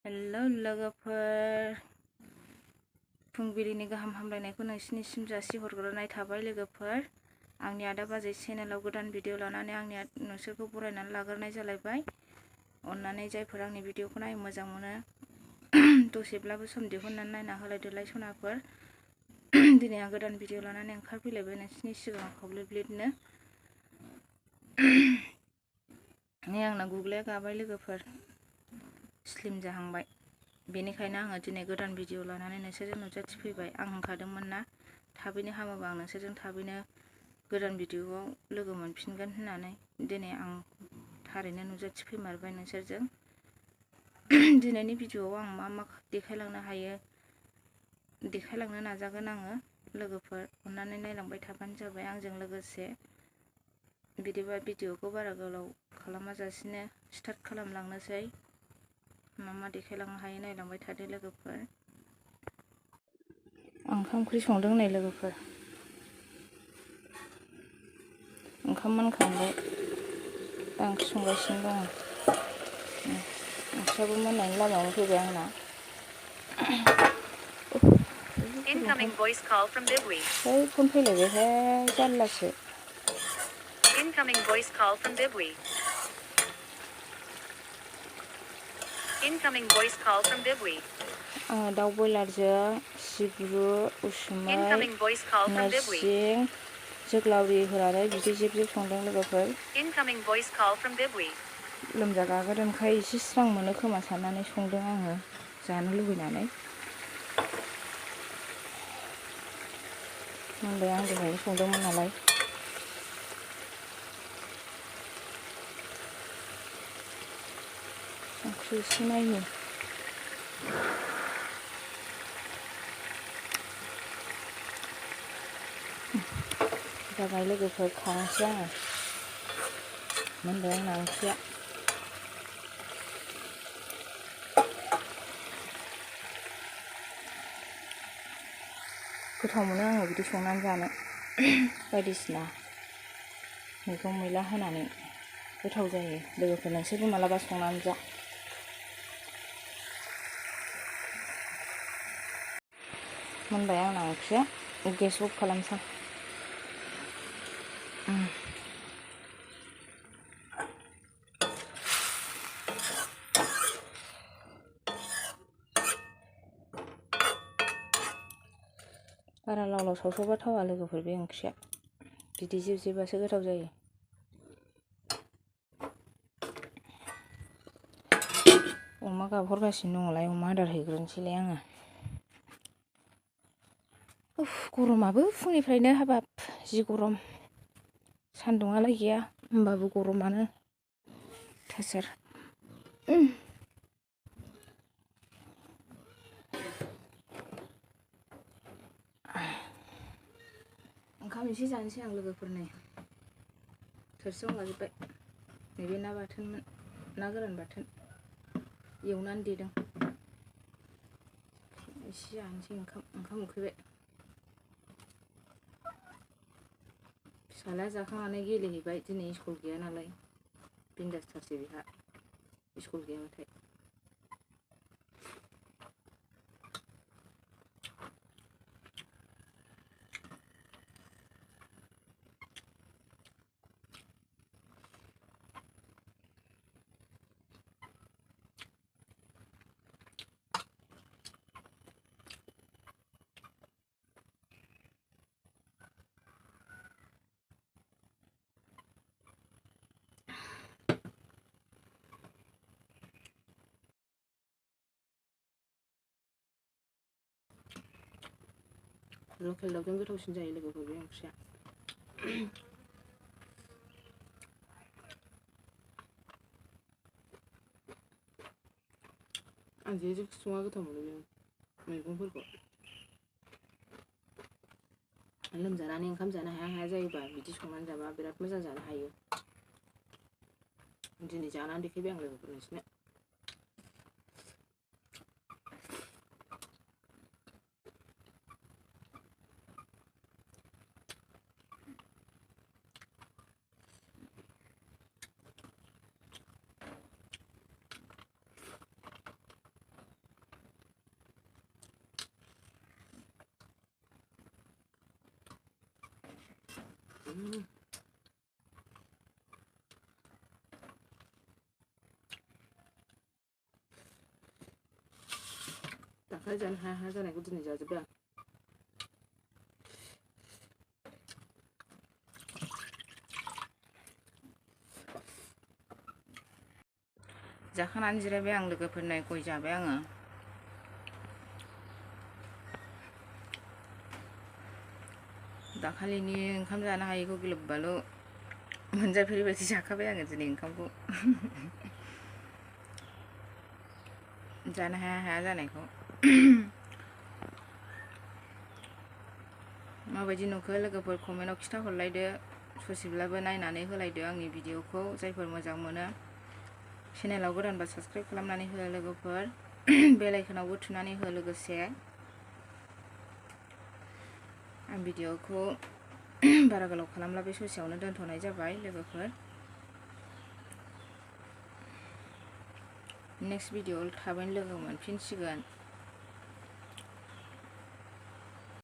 Hello लोगोफोर, फुंबिलिनि गाहाम हामलायनायखौ नोंसिनिसिम जासिहरग्रोनाय थाबाय लोगोफोर। आंनि आदा बाजै चेनेलाव गोदान भिडिअ लानानै आंनि नोंसोरखौ बरायनानै लाग्रोनाय जालायबाय। अननानै जायफोर आंनि भिडिअखौ नायनो मोजां मोनो दसेब्लाबो सम दिहुननानै नायना होलायदोलाय सनाफोर। दिनै आं गोदान भिडिअ लानानै ओंखारफैलायबाय नोंसिनि सिगाङाव खब्लेब्लेदनो। नै आंना गुग्लाया गाबाय लोगोफोर, स्लिम जाहांबाय। बेनिखायनो आङो दिनै गोदान भिडिअ लानानै नोंसोरजों नुजाथिफैबाय। आं होनखादोंमोन ना, थाबैनो हामोबा आं नोंसोरजों थाबैनो गोदान भिडिअआव लोगो मोनफिनगोन होननानै। दिनै आं थारैनो नुजाथिफैमारबाय नोंसोरजों। दिनैनि भिडिअआव आं मा मा देखायलांनो हायो देखायलांनो नाजागोन आङो। लोगोफोर अननानै नायलांबाय थाबानो जाबाय आंजों लोगोसे। बिदिबा भिडिअखौ बारा गोलाव खालामाजासिनो स्टार्ट खालामलांनोसै। मा मा देखायलांनो हायो नायलांबाय थादो लोगोफोर। आं ओंखाम ओंख्रि संदों नै लोगोफोर। ओंखाम मोनखांबाय, दा ओंख्रि संगासिनो दङ। ओंख्रियाबो मोननायनि लामायावनो फैबाय आंना। Incoming voice call from Bibwi. है phone फैलायबायहाय, जारलासो। Incoming voice call from Bibwi. Incoming voice call from Bibwi. आङो दाउ बयलारजों सिब्रु, उसुमै, Incoming voice call from Bibwi. नोरसिं, जोगलावरि होनानै बिदै जेब जेब संदों लोगोफोर। Incoming voice call from Bibwi. लोमजा गागोदोनखाय एसे स्रां मोनो खोमा साननानै संदों आङो, जानो लुबैनानै। मोनबाय, आं दहायनो संदोंमोन नालाय। संख्रि एसे नायनि। जाबाय लोगोफोर, खांसै आङो। मोनबाय आंना ओंख्रिया। गोथाव मोनो आङो बिदि संनानै जानो, बायदिसिना मैगं मैला होनानै गोथाव जायो। लोगोफोर नोंसोरबो मालाबा संनानै जा। मोनबाय आंना ओंख्रिया, गेस अफ खालामसां। बारा लाव लाव सावसावबा थावा लोगोफोर बे ओंख्रिया, बिदै जेब जेबबासो गोथाव जायो। अमा गाबहरगासिनो दङलाय, अमा आदार हैग्रोनोसैलाय आङो। गरमाबो फुंनिफ्रायनो हाबाब जि गरम। सान्दुङालाय गैया, होमबाबो गरमानो अयथासार। ओंखाम एसे जानोसै आं लोगोफोर। नै थोरसियाव लाजोब्बाय। नैबे ना बाथोनमोन, ना गोरान बाथोन एवनानै देदों। एसे जानोसै ओंखाम उखैबाय। फिसाज्लाया जाखांनानै गेलेहैबाय, दिनै स्कुल गैया नालाय बिन्दासथारसै बेहा, स्कुल गैयाबाथाय। लकेल दाउजों गोथावसिन जायो लोगोफोर बे ओंख्रिया। आं जेजोंखि सङा गोथाव मोनो बे मैगंफोरखौ। लोमजानानै ओंखाम जानो हाया हाया जायोबा बिदि संनानै जाबा बिराद मोजां जानो हायो। दिनै जानानै देखायबाय आं लोगोफोर नोंसिनो। दाखालि जानो हाया हाया जानायखौ दिनै जाजोब्बाय आं। जाखांनानै जिरायबाय आं लोगोफोरनो गय जाबाय आङो। दाखालिनि ओंखाम जानो हायैखौ गिलु-बालु मोनजाफेरै बायदि जाखाबाय आङो दिनै ओंखामखौ। जानो हाया हाया जानायखौ। माबायदि नुखो लोगोफोर कमेन्टआव खिथाहरलायदो। ससेब्लाबो नायनानै होलायदो आंनि भिडिअखौ जायफोर मोजां मोनो। चेनेलाव गोदानबा साबस्क्राइब खालामनानै हो लोगोफोर। बेल आइकनावबो थुनानै हो लोगोसे। आं भिडिअखौ बारा गोलाव खालामला बे ससेयावनो दोनथ'नाय जाबाय लोगोफोर। नेक्स्ट भिडिअआव थाबैनो लोगो मोनफिनसिगोन।